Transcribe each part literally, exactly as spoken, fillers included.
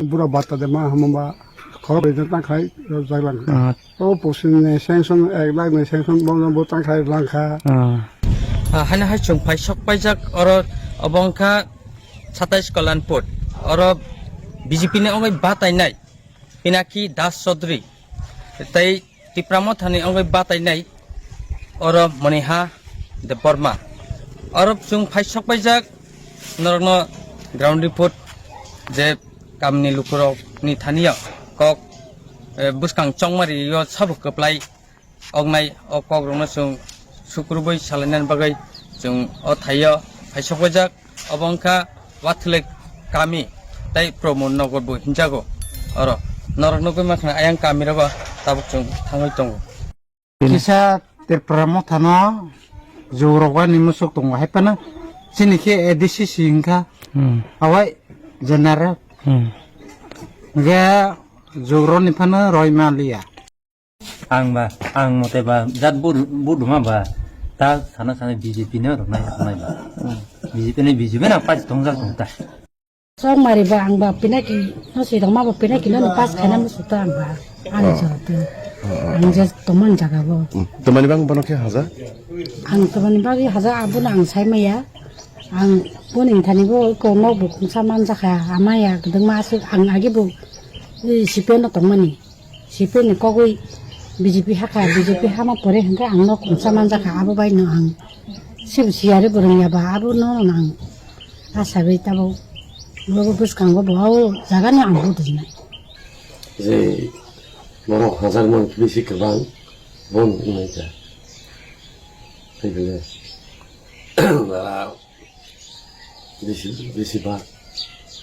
Bura bata de ma hama ba khorok bai tang khai rojak lang kha. Ah. O pusi ni sanction ek lakh ni sanction bo bo tang khai lang kha. Ah. Ah, hana hai chwng phai sok paijak oro obo wngkha satais Kalanpur. Oro B J P ni wngwi batainai Pinaki Das Chaudhary tei Tipra Mothani wngwi batainai oro Moniha Debbarma. Oro chwng phai sok paijak norokno ground report je kamni lukurokni thani-o kok, eh, bwskang chongmari-o sabo kwplai oknai o kokrokno chwng sukrubwi salainani bagwi chwng o thaio phai sok paijak. Obo wngkha Wathwlwi kami tei Pramod Nagar bo hinjago. Oro norok nugwi mankha ayang kamirogo tabuk chwng thangwi tongo. Kisa Tipra Mothano jogrok ani musuk tongo, hai phano chini khe A D C si wngkha. Hmm. Awai general. Hmm. Ge jogroni phano roi maliya. Ang ba, ang mote ba, jat bu, bu duma ba, ta sana sana B J P no rwnai, rwnai ba. B J P ni B J P na party tongjak tong ta. Sok mari ba ang ba pinaki no si tongma ba pinaki no pass khaina musu ta ang ba. Ani jora tu. Ang je tongman jaga bo. Tamani bang bono khe haja? Ang tamani bagi haja abono ang sai maya. Ang boni thani bo ko nok bo khungsa man jakha. Amaya gdengma aswk ang agi bo, eh, C P M no tongmani. C P M ni kogwi B J P hakha, B J P hama pore hwnkhe ang nok khungsa manjakha, abo bai no ang sibo siyari bo rwngya ba, abo no ang asagwi tabuk bobo bwskango bo o jaga no ang budinai. Je borok hajar man bisi kwbang bon wngnai kha. Tei bele Bisi, bisi ba.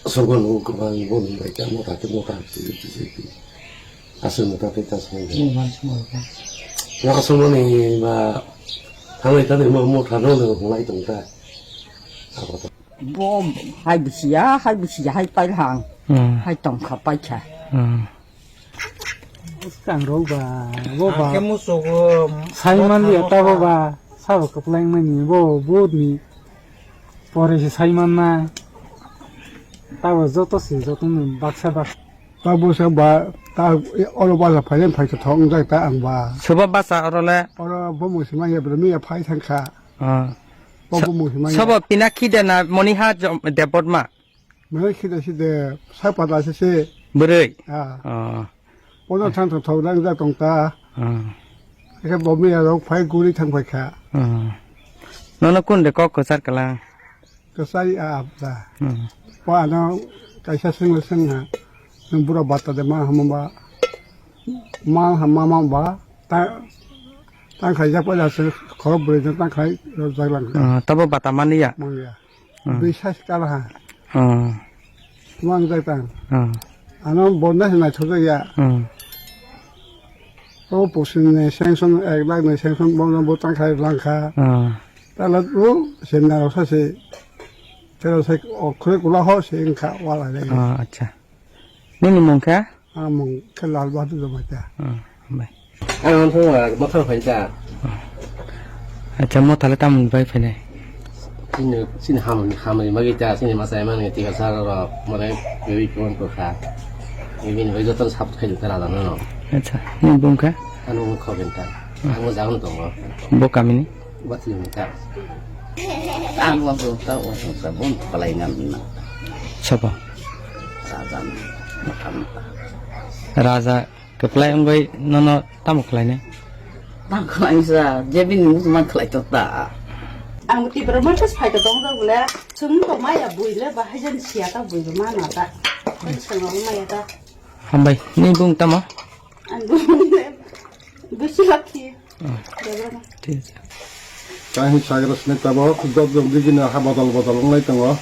Sogo no kwbang boni bai ta mota khe mota khe khe khe. Aswk mota tei ta song. Ni man song ba. Wa song ni ba. Thanglai tani mo mota no no hunglai tong ta. Abo ta. Bo hai bisi ya, hai bisi ya, hai pai hang. Hmm. Hai tong kha pai kha. Hmm. Bwskangrok ba, bo ba. Ang khe musugo. Sai man liya tabo ba, sabo kwplai mani, bo butni pore se sai man na. Tabo joto se, joto ni baksa baksa. Tabo se ba, ta oro basa phailen phai thok wngjak ta ang ba. Sobo basa oro le? Oro bo musi manya bro miya phai thang kha. Ah. Bo bo musi manya. Sobo Pinaki de na Moniha Debbarma? Mane khide khide sak pata se se. Bwrwi? Ah. Oh. Pono thang thang thok nang ja tong ta. Ah. Khe bo miya rok phai guri thang phai kha. Ah. Nono kun de kok kwchar kala? Kwchai a abda. Hmm. Po ano kaisa swngla swng ha. Nwng bura bata de ma hama ba. Ma hama ma ba. Ta, ta khai jak pa ja se khorok bwrwi jang ta khai jak lang. Ah, tabo bata mani ya? Mani ya. Hmm. Bisas kala ha. Hmm. Mang jai tang. Hmm. Ano bonda se naithok ya. Hmm. O pusin ni sanction ek lakh ni sanction bonda bo tang khai lang kha. Hmm. Tala o se na sa se. Tela se o khre kula ho se wng kha wala le. Ah, acha. Nini mung kha? Ang mung khe Lal Bahadur Jamatia. Ah, hambai. Ang ang thung, ah, mothor phai ta. Acha, mothale tamoni bai phainai? Chini, chini hamni, hamni magi ta, chini masa emang ni tika sar ro, mane, bebi pon ko kha. Bini bai joto support khai ta la no. Acha, ni bung kha? Anu kho ben ta. Ang mo jang tongo. Bo kamini? Bathilini ta. Ang mo ta, o ta bon palai ngam na. Sabo? Raja ni. Raja. Kwplai wngwi nono tamo khlainai? Tamo khlainai sa, je bini muchungma khlai to ta. Ang Tipra Motha phai to tong jak le, chwng to maya bui le, bahai jan sia ta bui le ma na ta. Chwng maya ta. Hambai, ni bung tamo? Ang bung le, bisi lakhi. Ah. Debra na. Thik ache. Kahi sagra sini tabok, job job digini ha bodol bodol wnglai tongo.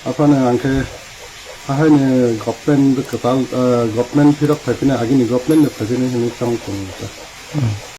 Aphano ang khe hahaini government kwtal, eh, government phirok phaiphinai, agini government ni phaiphinai hinwi tong tongo. Hmm.